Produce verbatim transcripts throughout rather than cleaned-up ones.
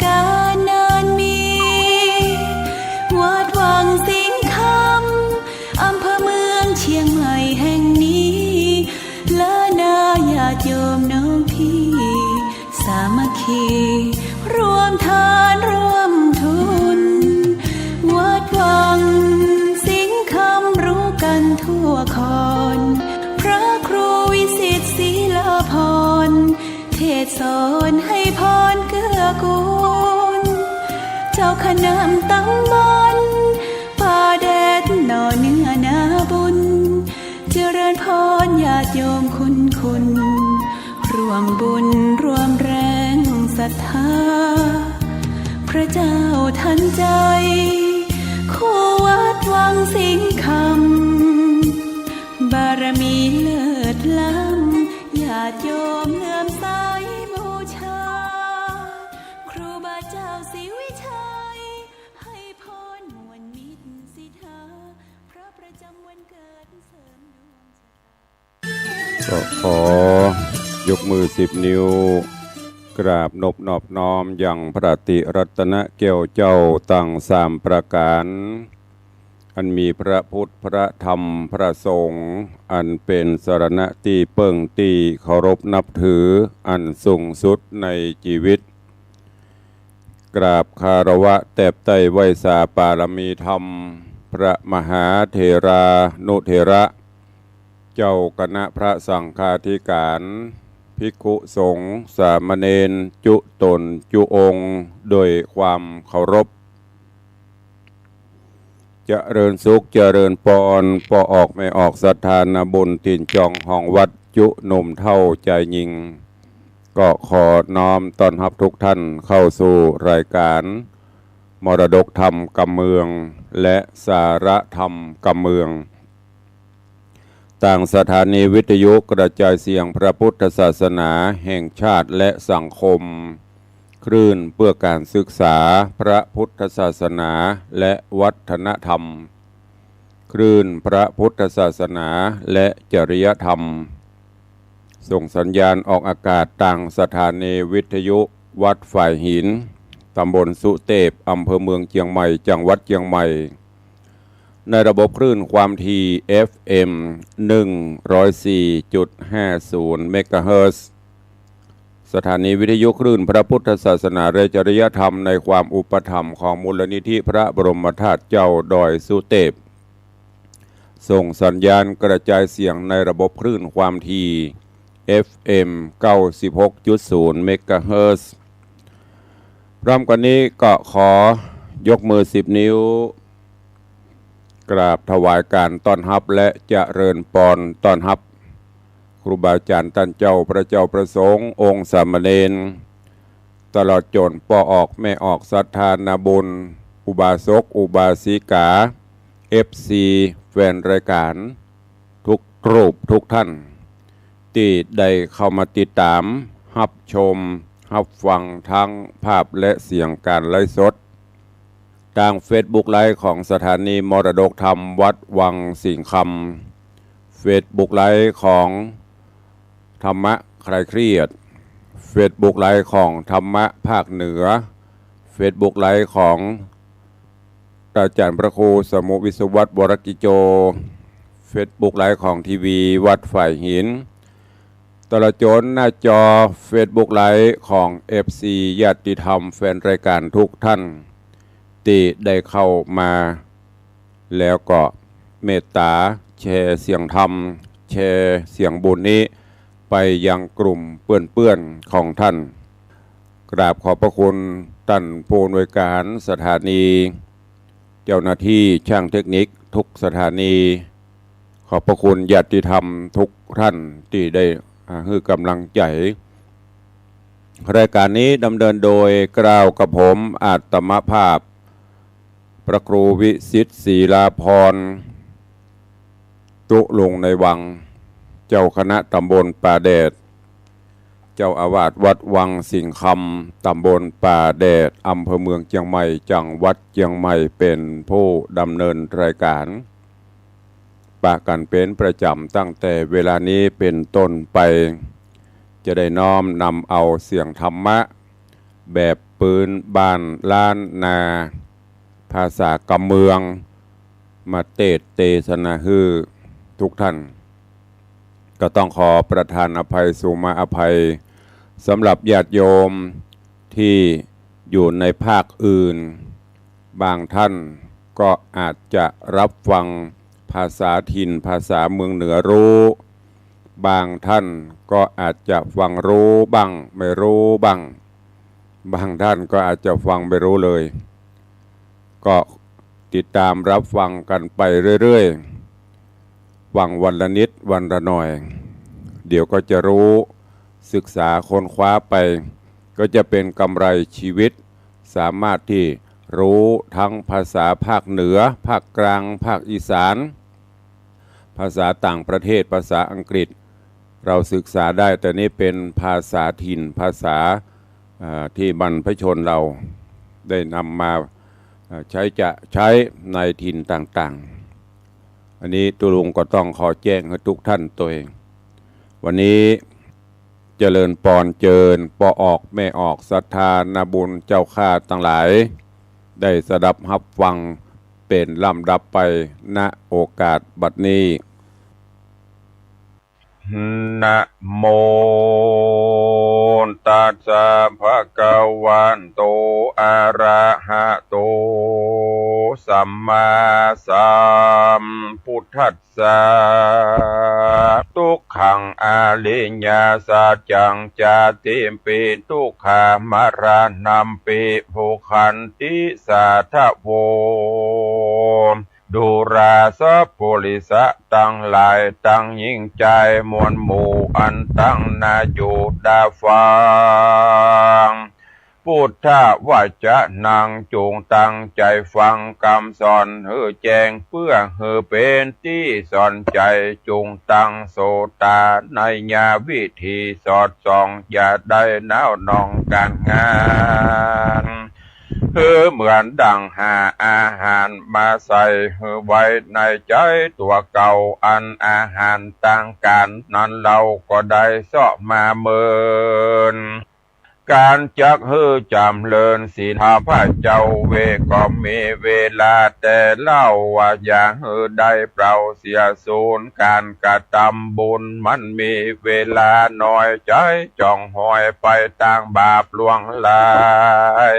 กาลนานมี วัดวังสิงห์คำ อำเภอเมืองเชียงใหม่แห่งนี้ และนาญาติโยมน้องพี่ สามัคคี ร่วมทานร่วมทุน วัดวังสิงห์คำรู้กันทั่วคอน พระครูวิสิตศรีลาภรณ์ เทศน์สอนให้พรเกื้อกูล เจ้าคณะตำบลป่าแดดหน่อเนื้อนาบุญ เจริญพรญาติโยมคุณคุณ ร่วมบุญร่วมแรงศรัทธา พระเจ้าทันใจ คู่วัดวังสิงห์คำ บารมีเลิศล้ำ ญาติโยมเลื่อมใสบูชา ครูบาเจ้าศรีวิชัย ให้พรมวลมิตรสิทธา พระประจำวันเกิดเสริมดวงชะตา ก็ขอยกมือสิบนิ้ว กราบนบนอบน้อมยังพระติรัตนแก้วเจ้าตังสามประก๋าน อันมีพระพุทธ พระธรรม พระสงฆ์ อันเป๋นสรณะตี้เปิ้งตี้เคารพนับถืออันสูงสุดในจีวิต กราบคารวะแตบใต้ไหว้สาปารมีธรรม พระมหาเถรานุเถระ เจ้าคณะพระสังฆาธิการ ภิกขุสงฆ์ สามเณร จุ๊ต๋นจุ๊องค์ โดยความเคารพ เจริญสุข เจริญปอน ป้อออกแม่ออกศรัทธานาบุญ ถิ่นจองห้องวัด จุ๊หนุ่มเฒ่าจายญิง ก็ขอน้อมต้อนฮับทุกท่านเข้าสู่รายการมรดกธรรมกำเมือง และสาระธรรมกำเมือง ตางสถานีวิทยุกระจายเสียงพระพุทธศาสนาแห่งชาติและสังคม คลื่นเพื่อการศึกษาพระพุทธศาสนาและวัฒนธรรม คลื่นพระพุทธศาสนาและจริยธรรม ส่งสัญญาณออกอากาศตางสถานีวิทยุวัดฝายหิน ตำบลสุเตพ อำเภอเมืองเจียงใหม่ จังหวัดเจียงใหม่ ในระบบคลื่นความถี่ เอฟเอ็ม หนึ่งร้อยสี่จุดห้าศูนย์ เมกะเฮิรตซ์ สถานีวิทยุคลื่นพระพุทธศาสนาและจริยธรรมในความอุปถัมภ์ของมูลนิธิพระบรมธาตุเจ้าดอยสุเตพ ส่งสัญญาณกระจายเสียงในระบบคลื่นความถี่ เอฟเอ็ม เก้าสิบหกจุดศูนย์ เมกะเฮิรตซ์ พร้อมกันนี้ก็ขอยกมือสิบนิ้ว กราบถวายการต้อนฮับและเจริญปอนต้อนฮับ ครูบาอาจารย์ต้านเจ้า พระเจ้าพระสงฆ์ องค์สามเณร ตลอดจ๋นป้อออกแม่ออกศรัทธานาบุญ อุบาสกอุบาสิกา เอฟซี แฟนรายการ ทุกรูปทุกท่าน ตี้ได้เข้ามาติดต๋าม ฮับชม ฮับฟังทั้งภาพและเสียงการไลฟ์สด ตางเฟซบุ๊กไลฟ์ของสถานีมรดกธรรมวัดวังสิงห์คำ เฟซบุ๊กไลฟ์ของธรรมะคลายเครียด เฟซบุ๊กไลฟ์ของธรรมะภาคเหนือ เฟซบุ๊กไลฟ์ของ อาจารย์พระครูสมุห์ วิศวัตร วรกิจโจ เฟซบุ๊กไลฟ์ของทีวีวัดฝายหิน ตลอดจ๋นหน้าจอเฟซบุ๊กไลฟ์ของเอฟซีญาติธรรมแฟนรายการทุกท่าน ตี้ได้เข้ามา แล้วก็เมตต๋าแชร์เสียงธรรม แชร์เสียงบุญนี้ไปยังกลุ่มเปื้อนๆ ของท่าน กราบขอบพระคุณต้านผู้อำนวยการสถานี เจ้าหน้าที่ช่างเทคนิคทุกสถานี ขอบพระคุณญาติธรรมทุกท่านตี้ได้ อ่า หื้อก๋ำลังใจ๋ รายการนี้ดำเนินโดยเกล้ากับผมอาตมาภาพ พระครูวิสิตศรีลาภรณ์ ตุ๊ลุงในวัง เจ้าคณะตำบลป่าแดด เจ้าอาวาสวัดวังสิงห์คำ ตำบลป่าแดด อำเภอเมืองเจียงใหม่ จังหวัดเจียงใหม่ เป๋นผู้ดำเนินรายการ ปะกั๋นเป๋นประจ๋ำตั้งแต่เวลานี้เป๋นต้นไป จะได้น้อมนำเอาเสียงธรรมะ แบบปื๊นบ้านล้านนา ภาษากำเมือง มาเตสน์เตสนาหื้อทุกท่าน ก็ต้องขอประทานอภัย สุมาอภัย สำหรับญาติโยมที่อยู่ในภาคอื่น บางท่านก็อาจจะรับฟังภาษาถิ่น ภาษาเมืองเหนือรู้ บางท่านก็อาจจะฟังรู้บ้าง ไม่รู้บ้าง บางท่านก็อาจจะฟังไม่รู้เลย ก็ติดตามรับฟังกันไปเรื่อยๆ ฟังวันละนิดวันละหน่อย เดี๋ยวก็จะรู้ ศึกษาค้นคว้าไป ก็จะเป็นกำไรชีวิต สามารถที่รู้ทั้งภาษาภาคเหนือ ภาคกลาง ภาคอีสาน ภาษาต่างประเทศ ภาษาอังกฤษ เราศึกษาได้ แต่นี่เป็นภาษาถิ่น ภาษา เอ่อ ที่บรรพชนเราได้นำมา เอ่อ ใช้จะใช้ในถิ่นต่างๆ อันนี้ตุ๊ลุงก็ต้องขอแจ้งหื้อทุกท่านตวย วันนี้เจริญปอนเจิญ ป้อออกแม่ออก ศรัทธานาบุญเจ้าข้าตังหลาย ได้สดับฮับฟังเป็นลำดับไป ณ โอกาสบัดนี้ นะโมตัสสะ ภะคะวะโต อะระหะโต สัมมาสัมพุทธัสสะ ทุกขัง อริยสัจจัง ชาติปิ ทุกขา มรณัมปิ ทุกขันติ สาธะโว ดูราสัปปุริสะตังหลาย ตังญิงจายมวลหมู่ อันตังหน้าอยู่ตาฟัง พุทธวจนัง จุ่งตั้งใจ๋ฟังกำสอนหื้อแจ้ง เปื้อหื้อเป๋นตี้สอนใจ๋ จุ่งตั้งโสตา ในญาวิถีสอดส่อง อย่าได้หนาวหน่องก๋านงาน หื้อเหมือนดั่งหาอาหารมาใส่หื้อไว้ในใจ๋ตั๋วเก่า อันอาหารตางก๋านนั้นเฮาก็ได้เซาะมาเมิน ก๋านจักหื้อจ๋ำเริญศีล ข้าพเจ้าเวก็มีเวลาแต่เล่าว่า อย่าหื้อได้เปล่าเสียสูญ ก๋านกระตำบุญมันมีเวลาน้อย ใจ๋จ่องหอยไปตางบาปล่วงหลาย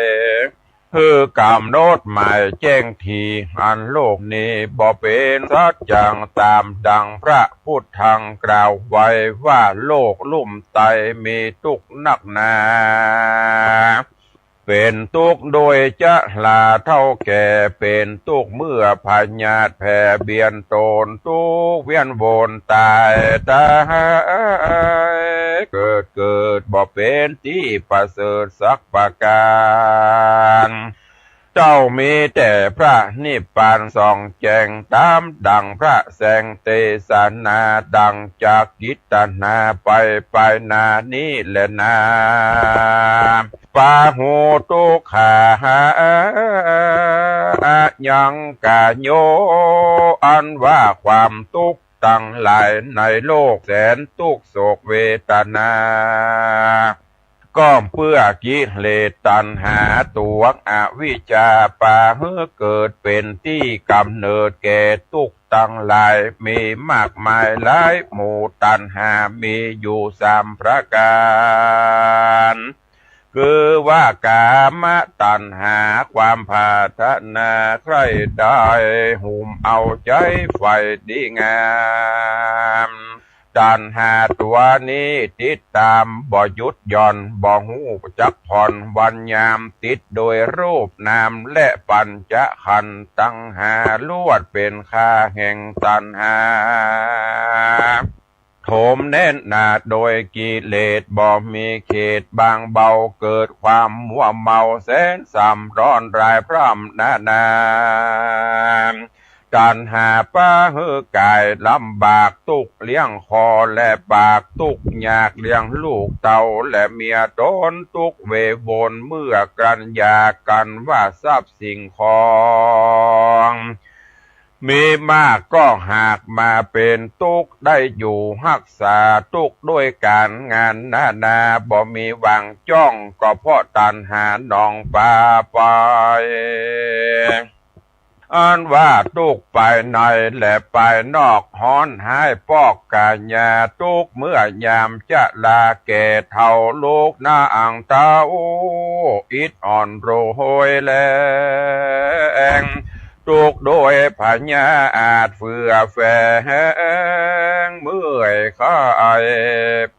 หื้อกำหนดหมายแจ้งที อันโลกนี้บ่เป๋นสัจจัง ต๋ามดั่งพระพุทธังกล่าวไว้ว่า โลกลุ่มไตมีตุ๊กข์นักหนา เป๋นตุ๊กข์โดยชราเฒ่าแก่ เป๋นตุ๊กข์เมื่อพยาธิแผ่เบียดตน ตุ๊กข์เวียนวนต๋ายต๋าย เกิดเกิดบ่เป๋นตี้ประเสริฐสักประก๋าน เต้ามีแต่พระนิพพานส่องแจ้ง ต๋ามดั่งพระแสงเตสนา ดั่งจักกิตนาไป ไปหน้านี้แลนา ปะหุทุกขา ยังกะโย อันว่าความตุ๊กข์ตังหลายในโลกแสนตุ๊กข์โศกเวทนา ก็เปื้อกิเลสตัณหาตั๋วอวิชชา ปาหื้อเกิดเป๋นตี้ก๋ำเนิดแก่ตุ๊กข์ตังหลาย มีมากมายหลายหมู่ ตัณหามีอยู่สามประก๋าน คือว่ากามตัณหา ความปรารถนาใคร่ได้ หุ้มเอาใจ๋ใฝ่ดีงาม ตัณหาตั๋วนี้ติดต๋ามบ่หยุดหย่อน บ่ฮู้จักผ่อนวันยาม ติดโดยรูปนามและปัญจขันธ์ตังห้า ล้วนเป๋นค่าแห่งตัณหา โถมแน่นหนาโดยกิเลสบ่มีเขตบางเบา เกิดความมัวเมาแสนซ้ำร้อนรายพร่ำนานา ตัณหาปาหื้อกายลำบากตุ๊กข์เลี้ยงคอและปาก ตุ๊กข์ยากเลี้ยงลูกเต้าและเมียต๋น ตุ๊กข์เววนเมื่อกลั้นอยากกั๋นว่าทรัพย์สิ่งของ เ มีมากก็หากมาเป๋นตุ๊กข์ ได้อยู่ฮักษาตุ๊กข์ด้วยก๋านงานนานา บ่มีหวังจ้อง ก็เพราะตัณหาหนองปาไป อันว่าตุ๊กข์ภายในและภายนอก ฮ้อนฮ้ายปอกก๋ายา ตุ๊กข์เมื่อยามจะลาแก่เฒ่า ลูกนางเต้าอิดอ่อนโรยแรง ตุ๊กข์โดยพยาธิเฟื่อแฝง เมื่อยไข้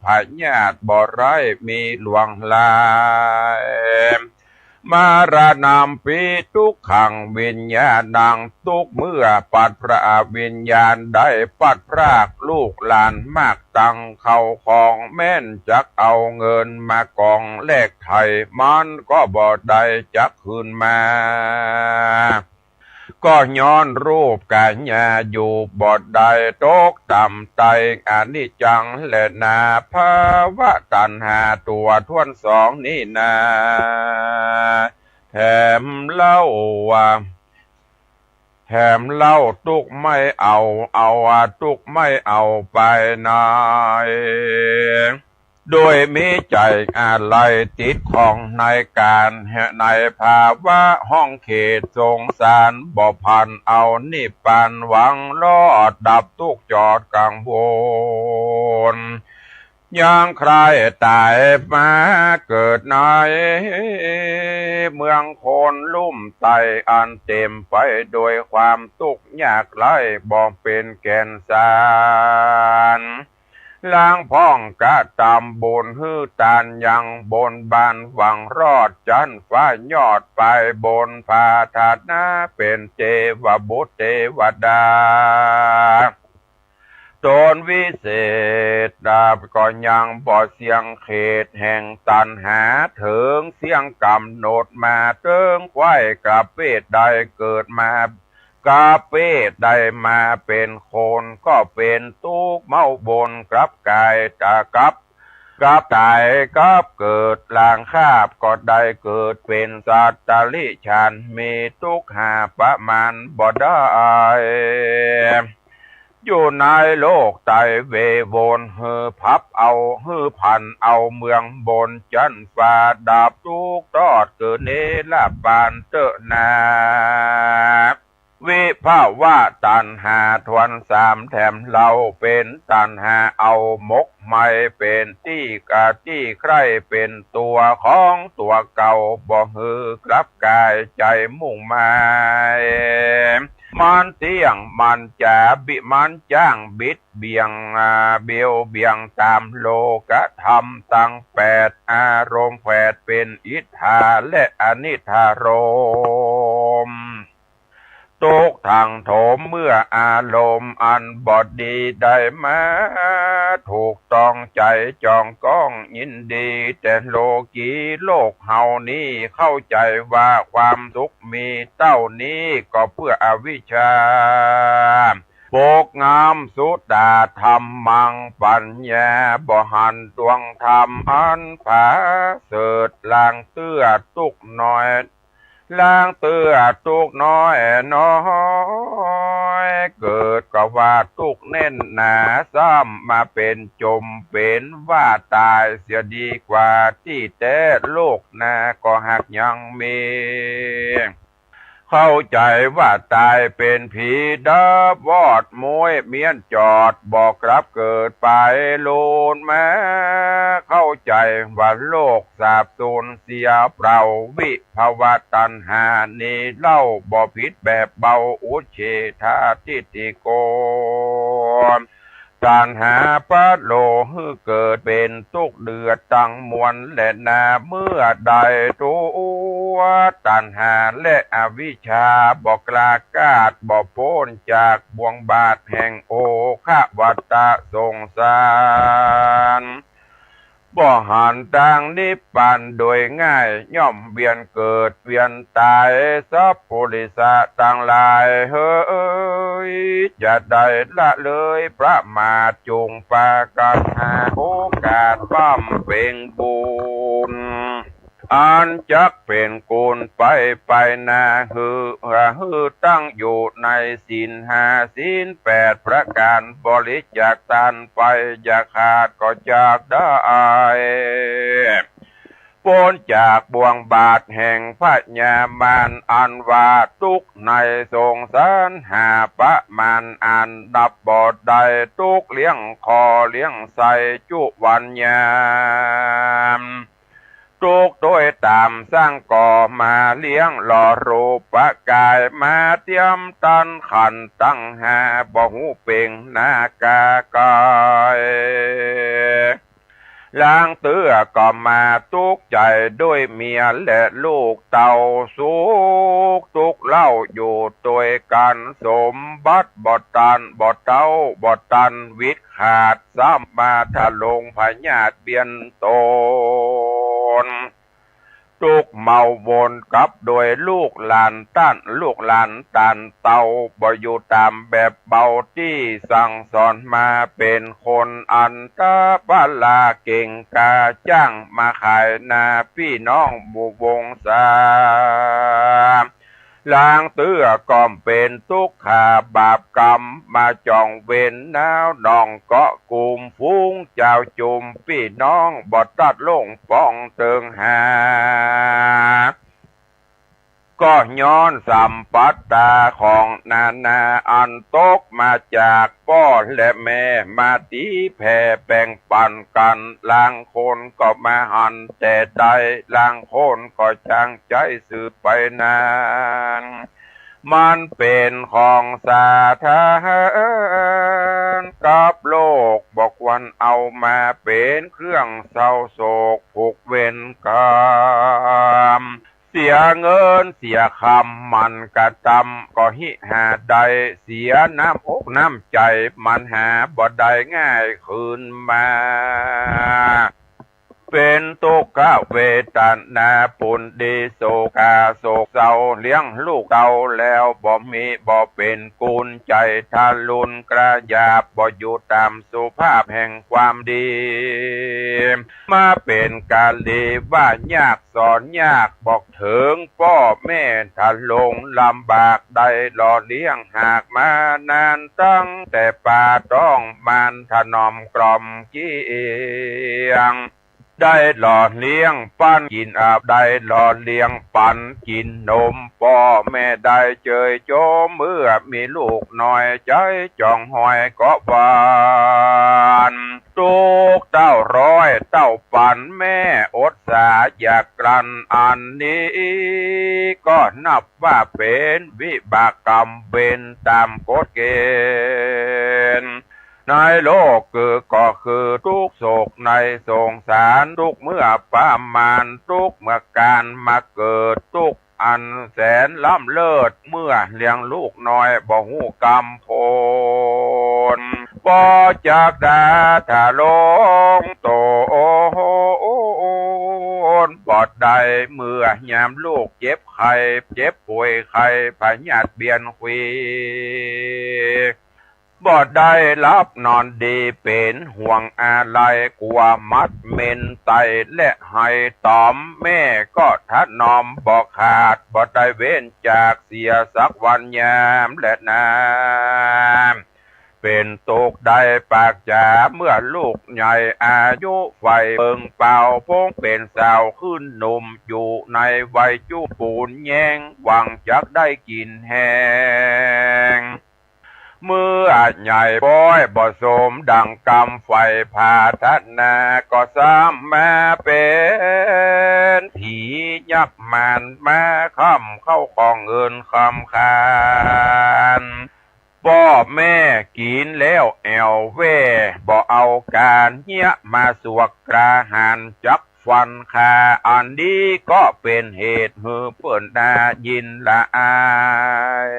พยาธิบ่ร้ายมีหลวงหลาย มรณัมปิ ทุกขัง วิญญาณัง ตุ๊กข์เมื่อปัดพรากวิญญาณ ได้ปัดพรากลูกหลานมากตัง เข้าของแม้นจักเอาเงินมากองแลกไถ่ มันก็บ่ได้จักคืนมา ก็ย้อนรูปก๋ายาอยู่บ่ได้ ตกต่ำไต้อนิจจังแลนา ภาวะตัณหาตั๋วถ้วนสองนี้นา แถมเล่าว่า แถมเล่าตุ๊กข์ไม่เอา เอาตุ๊กข์ไม่เอาไปไหน โดยมีใจ๋อาลัยติดข้องในก๋าน ในภาวะห้องเขตสงสาร บ่ผันเอานิพพาน หวังรอดดับตุ๊กข์จอดกังวล ยังใคร่ต๋ายมาเกิดในเมืองคนลุ่มไต้ อันเต๋มไปโดยความตุ๊กข์ยากไร้ บ่เป๋นแก่นสาร ล้างพ้องกระตำบุญหื้อตานยังบนบาน หวังรอดจั๊นฟ้ายอดไปบน ผาฐานะเป๋นเตวบุตรเตวดา ต๋นวิเศษก็ยังบ่เสี้ยงเขตแห่งตัณหา เถิงเสี้ยงกำหนดมาเถิงใคว่กระเปตได้เกิดมา กระเปตได้มาเป๋นคน ก็เป๋นตุ๊กข์เม้าบน กลับก๋ายต๋ายกลับ กลับต๋ายกลับเกิด หลังคาบก็ได้เกิดเป๋นสัตว์ติรัจฉาน มีตุ๊กข์หาประมาณบ่ได้ อยู่ในโลกไต้เววน หื้อผับเอา หื้อผันเอาเมืองบนจั๊นฟ้า ดับตุ๊กข์ตอดเกิดเนรปานเต๊อะนา วิภวะตัณหาถ้วนสาม แถมเล่าเป๋นตัณหาเอาหมกไหมเป๋นตี้กะตี้ใคร่ เป๋นตั๋วของตั๋วเก่า บ่หื้อกลับก๋ายใจ๋มุ่งหมาย มันเตี้ยง มันจ๋าบิ มันจ้างบิดเบี่ยง อ่า เบียวเบี่ยงต๋ามโลกธรรมตังแปด อารมณ์แผดเป๋นอิฏฐาและอนิฏฐารมณ์ ตุ๊กข์ทังโถมเมื่ออารมณ์อันบ่ดีได้มาถูกต้องใจ๋ จ่องก้องยินดี แต่โลกีโลกเฮานี้เข้าใจ๋ว่าความสุขมีเต้านี้ ก็เปื้ออวิชชา ปกงำสุตาธรรมัง ปัญญาบ่หันดวงธรรมอันผาเสริฐ ล้างเตื้อตุ๊กข์น้อย ล้างเตื้อตุ๊กข์น้อยน้อย เกิดก็ว่าตุ๊กข์แน่นหนา ซ้ำมาเป๋นจมเป๋นว่าต๋ายเสียดีกว่า ตี้แต๊โลกหน้าก็หากยังมี เข้าใจ๋ว่าต๋ายเป๋นผีดับวอดม้วยเมี้ยนจอด บ่กลับเกิดไปลูนมา เข้าใจ๋ว่าโลกสาบสูญเสียเปล่า วิภวะตัณหานี้เล่าบ่ผิดแบบเบา อุจเฉทาทิฏฐิโก ตัณหาพะโลหื้อเกิดเป๋นตุ๊กข์เดือดตังมวลแลนา เมื่อใดตั๋วตัณหาและอวิชชาบ่กล้าก้าด บ่ป๊นจากบ่วงบาปแห่งโอฆะวัฏฏะสงสาร บ่หันตางนิพพานโดยง่าย ย่อมเวียนเกิดเวียนต๋าย สัพปุริสะตังหลายเหย จะได้ละเลยประมาท จุ่งปากัณหาโอกาสบำเพ็งบุญ อันจักเป๋นกุณไปไปนา หื้อ หื้อตั้งอยู่ในศีลห้า ศีลแปดประก๋าน บริจาคตานไป อย่าขาดก็จักได้ ป๊นจากบ่วงบาปแห่งพญามาร อันว่าตุ๊กข์ในสงสารหาประมาณอันนับบ่ได้ ตุ๊กข์เลี้ยงข้อเลี้ยงไส้จุวันยาม ตุ๊กข์โดยต๋ามสร้างก่อมาเลี้ยงหล่อรูปกาย มาเตียมตันขันธ์ตังห้า บ่ฮู้เป๋งหน้ากากาย ลางเตื้อก็มาตุ๊กข์ใจ๋โดยเมียและลูกเต้า สุขตุ๊กข์เล่าอยู่ตวยกั๋น สมบัติบ่ตัน บ่เต้า บ่ตันวิดขาด ซ้ำมาทะลงพยาธิเบียดโตน ตุ๊กข์เมาวนกับโดยลูกหลานต้าน ลูกหลานต้านเต้า บ่อยู่ต๋ามแบบเบาตี้สั่งสอนมา เป๋นคนอันตะปะละเก่งกล้า จ้างมาขายหน้าปี้น้องหมู่วงศา ลางเตื้อก็เป๋นตุ๊กข์ขาบาปกรรม มาจ่องเวรหนาวหนองเกาะกุม ฝูงจาวจุมปี้น้องบ่ตัดลงป้องเติงหา ก็ย้อนสัมปัตตาของนานาอันตกมาจากป้อและแม่ มาตี๋แผ่แบ่งปั๋นกั๋น ลางคนก็มาหันแต่ได้ ลางคนก็จางใจ๊สืบไปนั้น มันเป๋นของสาธารณะกับโลก บ่ควรเอามาเป๋นเครื่องเศร้าโศกผูกเวรกรรม เสียเงินเสียคำมันกระตำ ก็หิหาได้ เสียน้ำอกน้ำใจ๋มันหาบ่ได้ง่ายคืนมา เป๋นตุ๊กขเวทนา ปูนดีโศกาโศกเศร้า เลี้ยงลูกเต้าแล้วบ่มี บ่เป๋นกุณใจ๋ ทารุณกระหยาบ บ่อยู่ต๋ามสุภาพแห่งความดี มาเป๋นกาลีว่ายากสอนยาก บ่เถิงป้อแม่ทะลงลำบาก ได้หล่อเลี้ยงหากมานาน ตั้งแต่ปาต๊องมารถนอมกล่อมเกลี้ยง ได้หล่อเลี้ยงปั๋นกิ๋นอาบ ได้หล่อเลี้ยงปั๋นกิ๋นนม ป้อแม่ได้เจยโจม เมื่อมีลูกน้อยใจ๋จ่องหอยก็หวั่น ตุ๊กข์เต้าร้อยเต้าปั๋น แม่อดสาอยากกลั้น อันนี้ก็นับว่าเป๋นวิบากกรรมเวรต๋ามกฎเกณฑ์ ในโลกคือ ก็คือตุ๊กข์โศกในสงสาร ตุ๊กข์เมื่อประมาณ ตุ๊กข์เมื่อก๋านมาเกิด ตุ๊กข์อันแสนล้ำเลิศ เมื่อเลี้ยงลูกน้อยบ่ฮู้กำโพน บ่จักดาทะลงตน บ่ได้เมื่อยามลูกเจ็บไข้ เจ็บป่วยไข้พยาธิเบียดขวี บ่ได้หลับนอนดี เป๋นห่วงอาลัย กั๋วมัดเม็นไตและไห้ต๋อม แม่ก็ถนอมบ่ขาด บ่ได้เว้นจากเสียสักวันยามและนาน เป๋นตุ๊กข์ได้ปากจ๋า เมื่อลูกใหญ่อายุใฝ่เปิงเปล่า พงเป๋นสาวขึ้นหนุ่ม อยู่ในวัยจุปูนแย้ง หวังจักได้กิ๋นแฮง เมื่อใหญ่ป๊อยบ่สมดั่งกำใฝ่ผาถนา ก็ซ้ำมาเป๋นผียักษ์มาร มาค้ำเข้าของเงินคำคาน ป้อแม่กิ๋นแล้วแอ่วแว่ บ่เอาก๋านเฮี้ยมาสวกกล้าหาญจักฟันฆ่า อันนี้ก็เป๋นเหตุหื้อเปิ้นน่ายินละอาย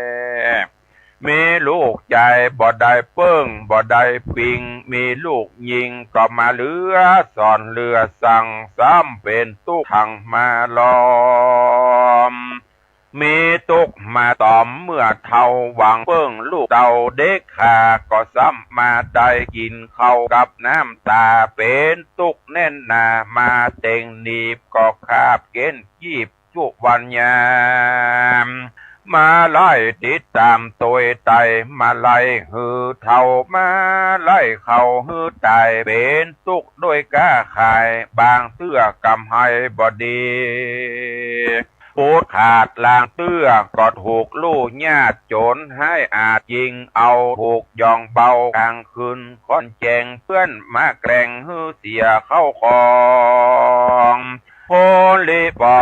มีลูกจายบ่ได้เปิ้งบ่ได้ปิง มีลูกญิงก็มาเหลือสอนเหลือสั่ง ซ้ำเป๋นตุ๊กข์ขังมาล้อม มีตุ๊กมาต๋อมเมื่อเฒ่า หวังเปิ้งลูกเต้าเด็กขา ก็ซ้ำมาได้กิ๋นข้าวกับน้ำต๋า เป๋นตุ๊กแน่นหนา มาเต็งหนีบก็ขาบเก๊นกีบจุวันยาม มาไล่ติดต๋ามตวยไต่ มาไล่หื้อเฒ่า มาไล่เข้าหื้อต๋าย เป๋นตุ๊กด้วยก๊าขาย บางเตื้อกำไรบ่ดี ปูดขาดลางเตื้อก็ถูกลู่ญาติโจ๋รฮ้ายอาจยิงเอา ถูกย่องเบากลางคืนค่อนแจ้ง เปื้อนมาแกล้งหื้อเสียข้าวของ โพลิปอ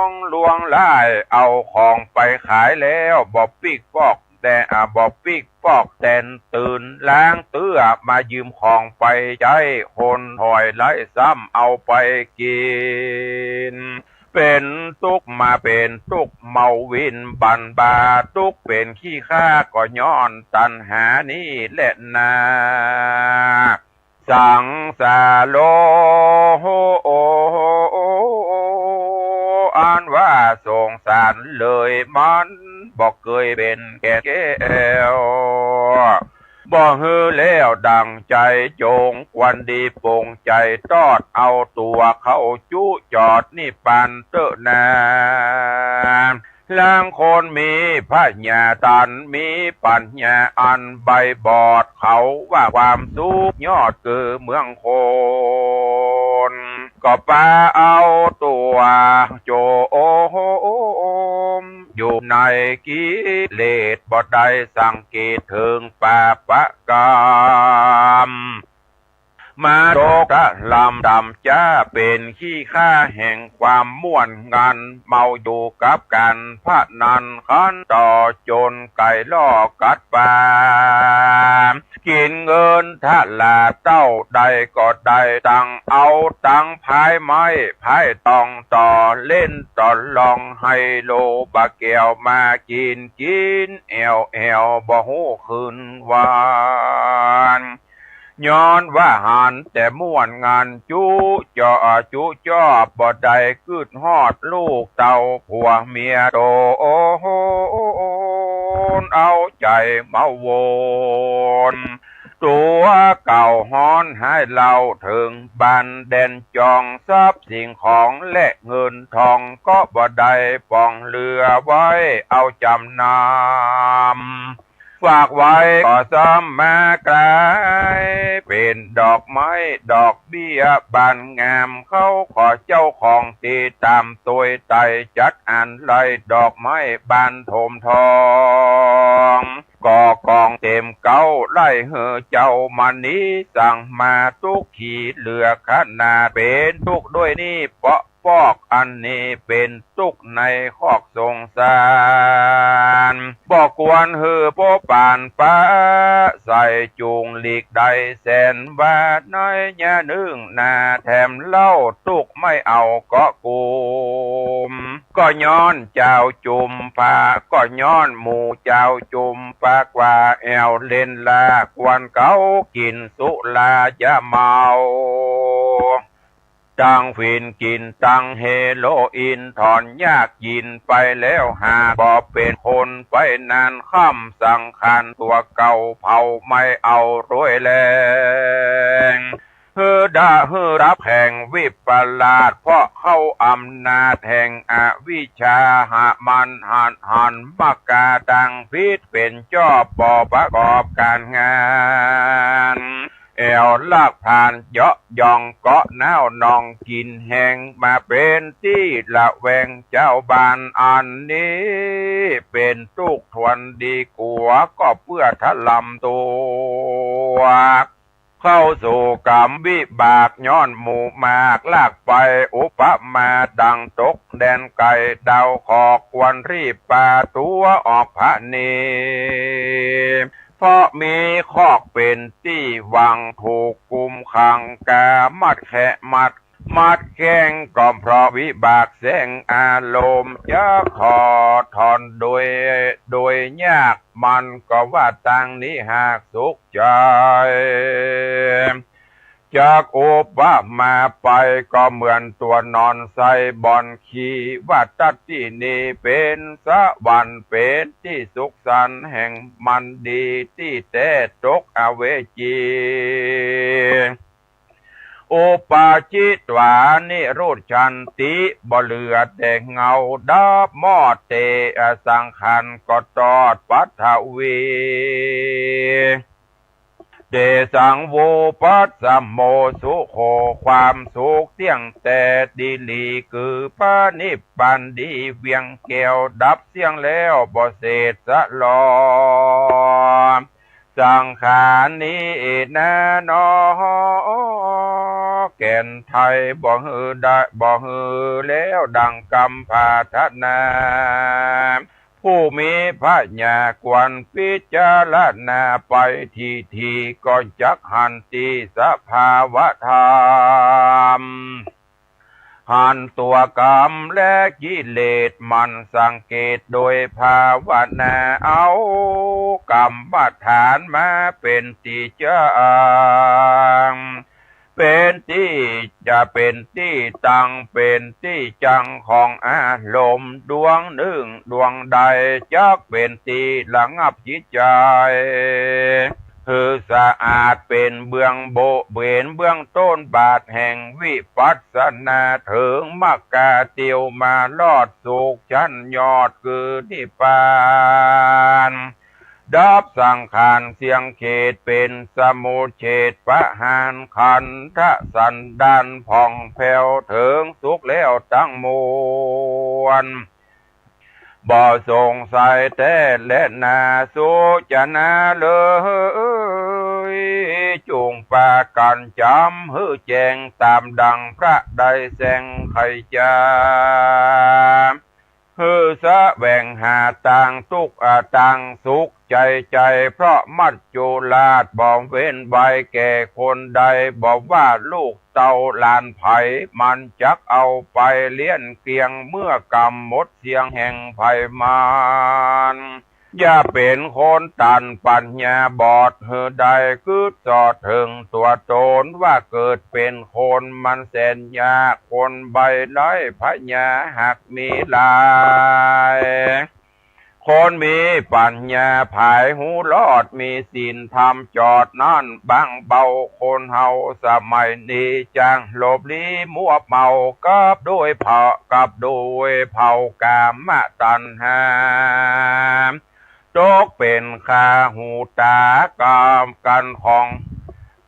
ง ลวงลายเอาของไปขายแล้ว บ่ปิ๊กปอกแต่ อ่า บ่ปิ๊กปอกแต่นตื่น ลางเตื้อมายืมของไปใจ๊ คนถอยไล่ซ้ำเอาไปกิ๋น เป๋นตุ๊กมาเป๋นตุ๊กเมาวินบันบา ตุ๊กเป๋นขี้ข้าก็ย้อนตัณหานี่แหละนา สังสาโร อันว่าสงสารเลย มันบ่เกยเป๋นแก่แก้ว บ่หื้อแล้วดั่งใจ๋จง ควรดีปงใจ๋ตอดเอาตั๋วเข้าจุจอดนิพพานเต๊อะนา ลางคนมีผญาต๋า มีปั๋ญญาอันใบบอด เขาว่าความสุขยอดคือเมืองคน ก็ปาเอาตั๋วโจมอยู่ในกิเลส บ่ได้สังเกตเถิงปาปะกรรม มาตกตะลำต่ำจ๊า เป๋นขี้ข้าแห่งความม่วนงัน เมาอยู่กับก๋านพนัน คันต่อจนไก่ล่อกัดปลา กิ๋นเงินทะลาเต้าใดก็ได้ ตังเอาตังพายไม้พายตอง ต่อเล่นต่อลองไฮโล บ่าแก้วมากิ๋น กิ๋นแอ่วแอ่วบ่ฮู้คืนวัน ย้อนว่าหันแต่ม่วนงันจุจอจุจอบ บ่ได้กึ๊ดฮอดลูกเต้าผัวเมียโตน เอาใจ๋เมาวน ตั๋วเก่าฮ้อนฮ้ายเล่าเถิงบ้านแดนจอง ทรัพย์สิ่งของและเงินทองก็บ่ได้ป๋องเหลือไว้ เอาจ๋ำนำ ฝากไว้ก็ซ้ำมากลายเป๋นดอกไม้ดอกเบี้ยบานงาม เขาขอเจ้าของตี้ต๋ามตวยไต่ จัดอันไล่ดอกไม้บานโถมทอง ก่อกองเต๋มเก๊า ไล่หื้อเจ้ามณีสั่งมา ตุ๊กขีเหลือขนาด เป๋นตุ๊กด้วยนี่เปาะ ปอกอันนี้เป๋นตุ๊กในคอกสงสาร บ่ควรหื้อโป๊ปานปะใส่ จุ่งหลีกได้แสนว่า ในยะนึ่งนาแถมเล่า ตุ๊กไม่เอาเกาะกุม ก็ย้อนจาวจุมพะ ก็ย้อนหมู่จาวจุมพะ กว่าแอ่วเล่นลา กวนเขากิ๋นสุรายาเมา ตังฝิ่นกิ๋นตังเฮโรอีน ถอนยากยินไปแล้ว หากบ่เป๋นคนไปนาน ค่ำสังขารตั๋วเก่าเผาไหม้เอาด้วยแล หื้อดะหื้อฮับแห่งวิปลาส เพราะเข้าอำนาจแห่งอวิชชา หามันหันหันมากาตังผิดเป๋นจอบ บ่ประกอบก๋านงาน แอ่วลักผลานเยาะย่องเกาะน้าวนองกิ๋นแฮง มาเป๋นตี้ระแวงจาวบ้าน อันนี้เป๋นตุ๊กทวนดีกั๋ว ก็เปื้อทะลำตั๋ว เข้าสู่กรรมวิบาก ย้อนหมู่มากลักไป อุปมาดังตกแดนไกล ดาวเคราะห์ควรรีบปาตั๋วออกผะเน เพราะมีคอกเป๋นตี้หวัง ถูกกุมขังก๋า มัดแข้งมัด มัดแข้งก็เพราะวิบากแสงอารมณ์ จะถอดถอนโดย โดยยาก มันก็ว่าตังนี้หากสุขใจ๋ จักอุปมาไปก็เหมือนตั๋วนอนใส่บ่อนขี้ ว่าตัดตี้นี้เป๋นสวรรค์ เป๋นตี้สุขสันต์แห่งมันดี ตี้แต๊ตกอเวจี อุปาจิตวานิรุจฉันติ บ่เหลือแต่เงา ดับมอดเต อสังขารก็ตอดปัทวี เตสัง วุปัสสะโม สุโข ความสุขเตี้ยงแต๊ดีหลี คือพระนิพพานดีเวียงแก้ว ดับเสี้ยงแล้วบ่เศษสะหลอ สังขารนี้นาหนอ แก่นไท้บ่หื้อได้ บ่หื้อแล้วดังกำปรารถนา ผู้มีปัญญาควรพิจารณาไปทีๆ ก็จักหันตี้สภาวะธรรม หันตั๋วกรรมและกิเลส หมั่นสังเกตโดยภาวนา เอากรรมฐานมาเป๋นตี้จั้ง เป๋นตี้จะเป๋นตี้ตั้ง เป๋นตี้จั้งของอารมณ์ดวงนึ่งดวงใด จักเป๋นตี้ระงับจิตใจ๋ หื้อสะอาดเป๋นเบื้องโบ เป๋นเบื้องต้นบาทแห่งวิปัสสนา เถิงมรรคาเตียวมารอดสุขชั้นยอดคือนิพพาน ดับสังขารเสี้ยงเขต เป๋นสมุจเฉทประหารขันธสันดานผ่องแผ้วเถิงสุขแล้วตังมวล บ่สงสัยแต๊แลนา สุจนาเลย จุ่งปากั๋นจ๋ำหื้อแจ้ง ต๋ามดั่งพระได้แสดงไขจ๋า หื้อแสวงหาตางตุ๊กข์ อา ตางสุขใจ๋ใจ๋ เพราะมัจจุราชบ่เว้นไว้แก่คนใด บ่ว่าลูกเต้าหลานใผ มันจักเอาไปเลี้ยงเกลี้ยง เมื่อกำหมดเสี้ยงแห่งภัยมาร อย่าเป๋นคนตันปัญญาบอด หื้อได้กึ๊ดสอดเถิงตั๋วต๋น ว่าเกิดเป๋นคนมันแสนยาก คนใบ้ไร้ปัญญาหากมีหลาย คนมีปัญญาผายฮู้รอด มีศีลธรรมจอดนั้นบางเบา คนเฮาสมัยนี้จั้งหลบลี้มัวเมา กับโดยเผา กับโดยเผากามตัณหา ตกเป๋นคาหูตากับกั๋นของ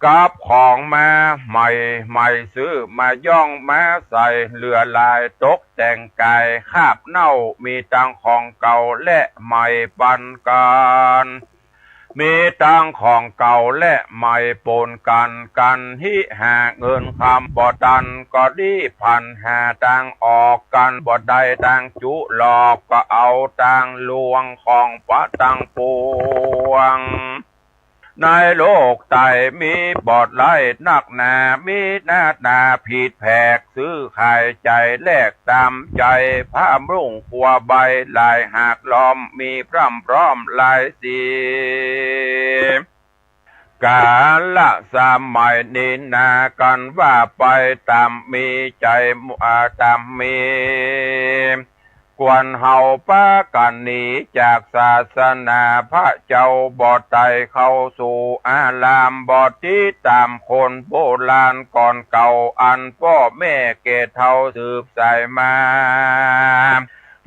กับของมาใหม่ใหม่ ซื้อมาย้องมาใส่ เหลือหลายตกแต่งก๋ายคราบเน่า มีตังของเก่าและใหม่ปันกั๋น มีตังของเก่าและใหม่ปนกั๋น กั๋นฮิหาเงินคำบ่ตัน ก็รีบพลันหาตางออกกั๋น บ่ได้ตางจุหลอก ก็เอาตางหลวงของปะตังปวง ในโลกใต้มีบ่หลายนักหนา มีหน้าต๋าผิดแผก ซื้อขายจ่ายแลกต๋ามใจ๋ ผ้าบำรุงครัวใบหลายหากล้อม มีพร่ำพร้อมหลายสี ก๋าละสมัยนี้นา กั๋นว่าไปต๋ามมีใจ๋ อ่า ต๋ามมี ควรเฮาปากั๋นหนีจากศาสนาพระเจ้า บ่ใต้เข้าสู่อาราม บ่ติดต๋ามคนโบราณก่อนเก่า อันป้อแม่แก่เฒ่าสืบสายมา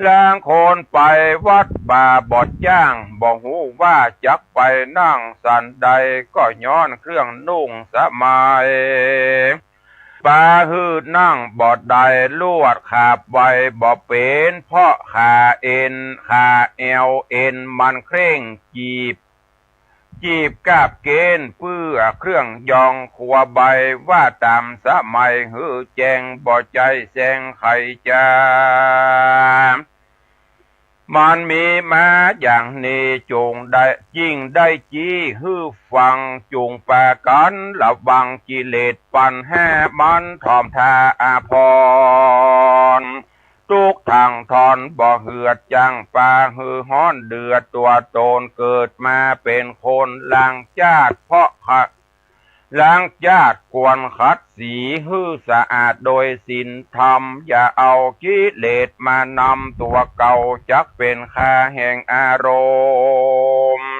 ลางคนไปวัดป่าบ่จ้าง บ่ฮู้ว่าจักไปนั่งสันใด ก็ย้อนเครื่องนุ่งสมัย ปาหื้อนั่งบ่ได้ลวดขาบไว บ่เป๋นเพราะขาเอ็น ขาแอวเอ็นมันเคร่ง จีบ จีบกาบเกณฑ์ เปื้อเครื่องยองครัวใบ ว่าต๋ามสมัยหื้อแจ้ง บ่ใจ้แสงไขจ๋า มันมีมาอย่างนี้ จุ่งได้ ยิ่งได้จี้หื้อฟัง จุ่งปากั๋นระวัง กิเลสปัญหามันถ่อมท่าอาภรณ์ ตุ๊กข์ทั้งท่อนบ่เหือด จั้งปาหื้อฮ้อนเดือดตั๋วต๋น เกิดมาเป๋นคนหลังจาติ เพราะขะ ล้างจาดควรขัดสีหื้อสะอาดโดยศีลธรรม อย่าเอากิเลสมานำตัวเก่า จักเป๋นค่าแห่งอารมณ์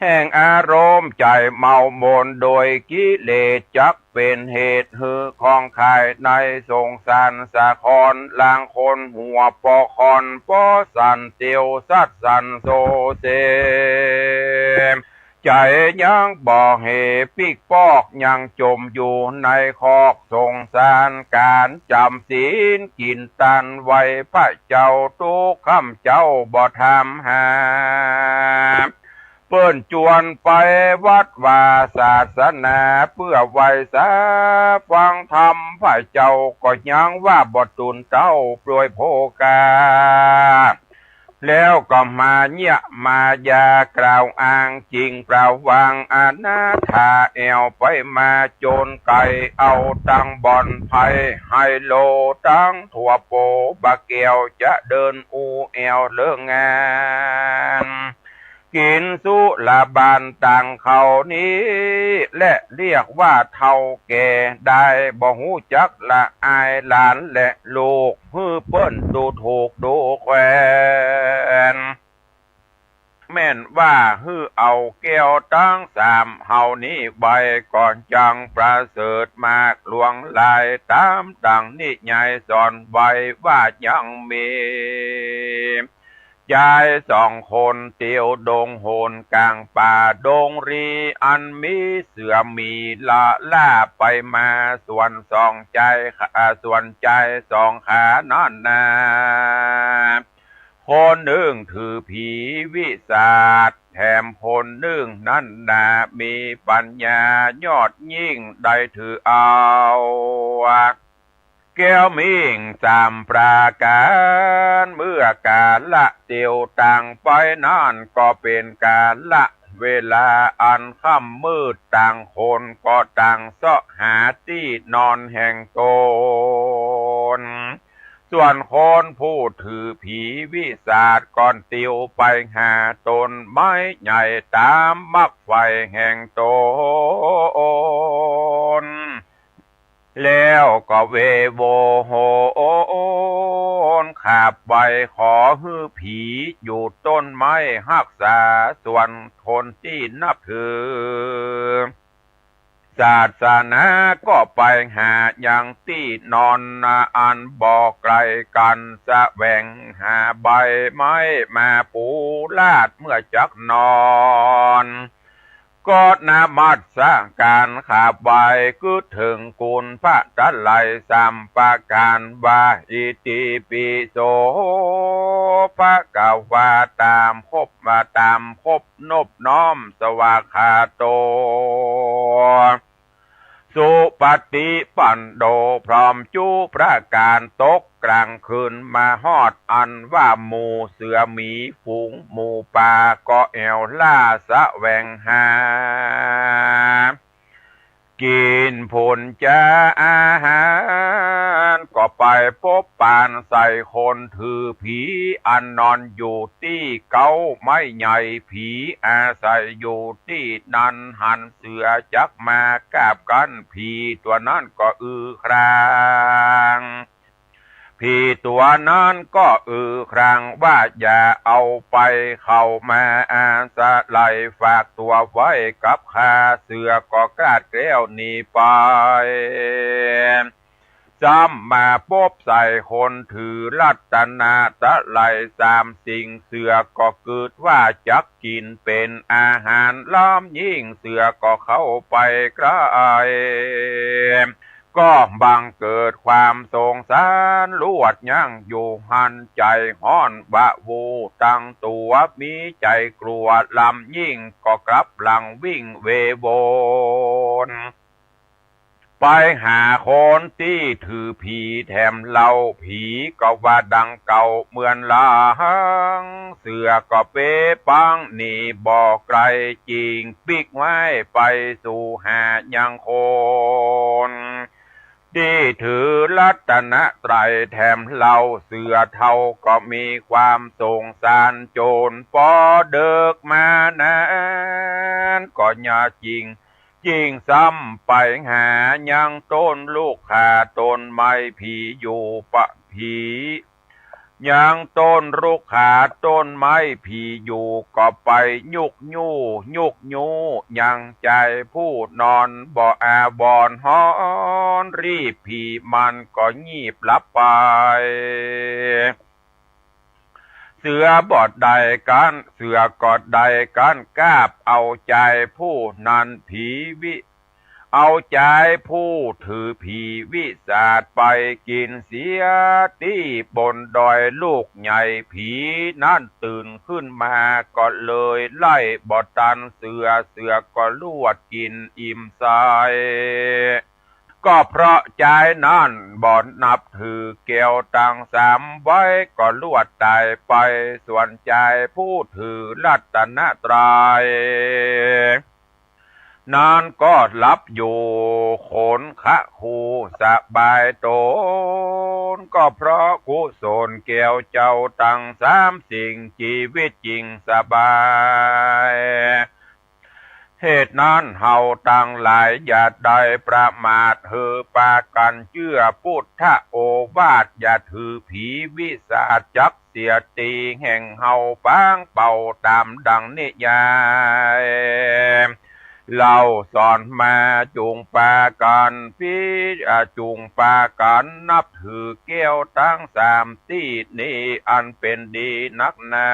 แห่งอารมณ์ใจ๋เมาหมองโดยกิเลส จักเป๋นเหตุหื้อข้องไขว่ในสงสารสะคอน ลางคนหัวปอคอนปอสั่นเตียวสัดสั่นโซเซ ใจ๋ยังบ่เหปิ๊กปอก ยังจ๋มอยู่ในคอกสงสาร ก๋านจ๋ำศีลกิ๋นตันไหว้พระเจ้า ตุ๊กค่ำเจ๊าบ่ถามหา เปิ้นจวนไปวัดวาศาสนา เปื้อไหว้สาฟังธรรม พระเจ้าก็ยังว่าบ่ตู๋นเต้าโปรยโภคา แล้วก็มาเยียะมายากล่าวอ้าง จิ่งประวังอนาถาแอ่วไปมา โจรไก๋เอาตังบ่อนไพ่ ไฮโลตังตั๋วโป บ่าแก้วจะเดินอู้แอ่วเลิกงาน กิ๋นสุราบานตังเขานี้แหละ เรียกว่าเฒ่าแก่ได้ บ่ฮู้จักละอายหลานและลูก หื้อเปิ้นดูถูกดูแควน แม่นว่าหื้อเอาแก้วตังสามเฮานี้ไว้ ก็ยังประเสริฐมากหลวงหลาย ต๋ามดั่งนิยายสอนไว้ว่ายังมี จายสองคนเตียวดงโหนก๋างป่าดงรี อันมีเสือหมีละล่าไปมา ส่วนสองจาย อ่า ส่วนจายสองขานั้นนา คนนึ่งถือผีวิสาท แถมคนนึ่งนั้นนา มีปัญญายอดยิ่ง ได้ถือเอา แก้วมิ่งสามประก๋าน เมื่อกาละเตียวต่างไปนั้น ก็เป๋นกาละเวลาอันค่ำมืด ต่างคนก็ต่างเซาะหาตี้นอนแห่งตน ส่วนคนผู้ถือผีวิสาทก็เตียวไปหาต้นไม้ใหญ่ต๋ามมักใฝ่แห่งตน แล้วก็เวโวโหนขาบไหว้ขอหื้อผีอยู่ต้นไม้ฮักษา ส่วนคนตี้นับถือศาสนาก็ไปหายังตี้นอนนา อันบ่ไก๋กั๋น แสวงหาใบไม้มาปูลาดเมื่อจักนอน ก็นมัสก๋านขาบไหว้ กึ๊ดเถิงคุณพระไตรัยสามประก๋านว่า อิติปิโสภะคะวา ต๋ามครบ มาต๋ามครบนบน้อม สวากขาโต สุปฏิปันโน พร้อมจุประก๋าน ตกกลางคืนมาฮอด อันว่าหมู่เสือหมีฝูงหมูป่า ก็แอ่วล่าแสวงหา กิ๋นผลจาอาหาร ก็ไปปบปานใส่คนถือผี อันนอนอยู่ตี้เก๊าไม้ใหญ่ ผีอาศัยอยู่ตี้นั้น หันเสือจักมากาบกั้น ผีตั๋วนั้นก็อือคราง ผีตั๋วนั้นก็อือครางว่า อย่าเอาไป เข้ามาอาศัย ฝากตั๋วไว้กับข้า เสือก็กราดแกล้วหนีไป ซ้ำมาปบใส่คนถือรัตนตรัยสามสิ่ง เสือก็กึ๊ดว่าจักกิ๋นเป๋นอาหาร ล้ำยิ่งเสือก็เข้าไปใก้ ก็บังเกิดความสงสาร ลวดยั้งอยู่หั้น ใจ๋ฮ้อนวาบตั้งตั๋ว มีใจ๋กลัวล้ำยิ่ง ก็กลับหลังวิ่งเวโวไปหาคนตี้ถือผีแถมเล่า ผีก็ว่าดังเก่าเหมือนหลัง เสือก็เป๊ปังหนีบ่ไก๋ จิ่งปิ๊กไว้ไปสู่หายังคน ตี้ถือรัตนตรัยแถมเล่า เสือเฒ่าก็มีความสงสารโจร ปอเดิกมานั้นก็ยาจิ่ง จึงซ้ำไปหายังต้นลูกขาต้นไม้ผีอยู่ปะผี ยังต้นลูกขาต้นไม้ผีอยู่ ก็ไปยุกยู้ ยุกยู้ ยังจายผู้นอนบ่อาวรณ์ฮ้อน รีบผีมันก็งีบหลับไป เสือบ่ได้กั๋น เสือก็ได้กั๋น กาบเอาจายผู้นั้น ผีวิ เอาจายผู้ถือผีวิสาทไปกิ๋นเสียตี้บนดอยลูกใหญ่ ผีนั้นตื่นขึ้นมาก็เลยไล่บ่ตันเสือ เสือก็ลวดกิ๋นอิ่มใส ก็เพราะจายนั้นบ่นับถือแก้วตังสามไว้ ก็ลวดต๋ายไป ส่วนจายผู้ถือรัตนตรัย นั้นก็หลับอยู่ขนคะคูสบายต๋น ก็เพราะกุศลแก้วเจ้าตังสามสิ่ง จีวิตจึงสบาย เหตุนั้นเฮาตังหลายอย่าได้ประมาท หื้อปากั๋นเจื้อปุทธโอวาท อย่าถือผีวิสาทจัก เสียตี้แห่งเฮาปางเป่าต๋ามดังนิยาย เล่าสอนมา จุ่งปากั๋นพิ อ่า จุ่งปากั๋นนับถือแก้วตังสามตี้นี้ อันเป๋นดีนักหนา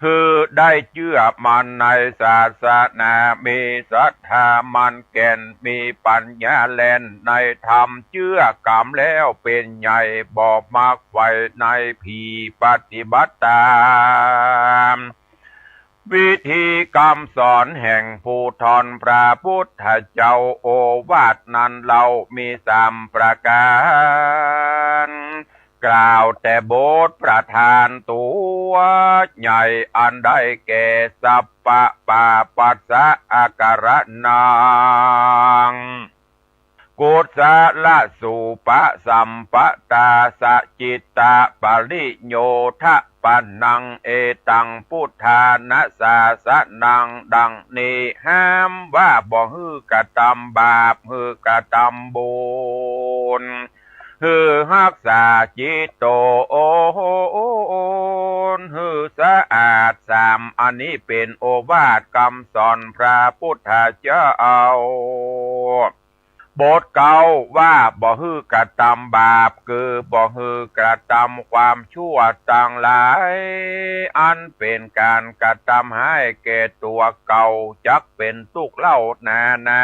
หื้อได้เจื้อมั่นในศาสนา มีศรัทธามั่นแก่น มีปัญญาแล่นในธรรม เจื้อกำแล้วเป๋นใหญ่ บ่มักใฝ่ในผี ปฏิบัติต๋ามวิธีกำสอนแห่งภูธรพระปุทธเจ้า โอวาทนั้นเล่ามีสามประก๋าน กล่าวแต่บทประธานตั๋วใหญ่ อันได้แก่ สัพพะปาปัสสะอาการะนัง กุศลสูปะสัมปะตา สะจิตตะปะริโยทะปะนัง เอตังพุทธานะสาสะนัง ดังนี้ ห้ามว่าบ่หื้อกระตำบาป หื้อกระตำบุญ หื้อฮักษาจิตโตน หื้อสะอาด สามอันนี้เป๋นโอวาทกำสอนพระพุทธเจ้า บทเก้าว่าบ่หื้อกระตำบาป คือบ่หื้อกระตำความชั่วตังหลาย อันเป๋นก๋านกระตำฮ้ายแก่ตั๋วเก่า จักเป๋นตุ๊กข์เล่านานา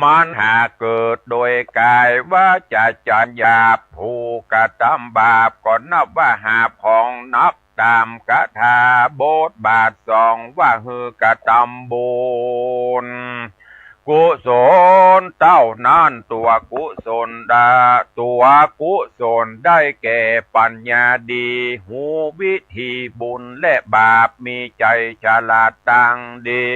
มันหากเกิดโดยก๋ายวาจ๋าใจ๋หยาบ ผู้กระตำบาปก็นับว่าหาบของหนัก ต๋ามกถาบทบาทสองว่าหื้อกระตำบุญ กุศลเต้านั้น ตั๋วกุศลดา ตั๋วกุศลได้แก่ปัญญาดี ฮู้วิธีบุญและบาป มีใจ๋ฉลาดตังดี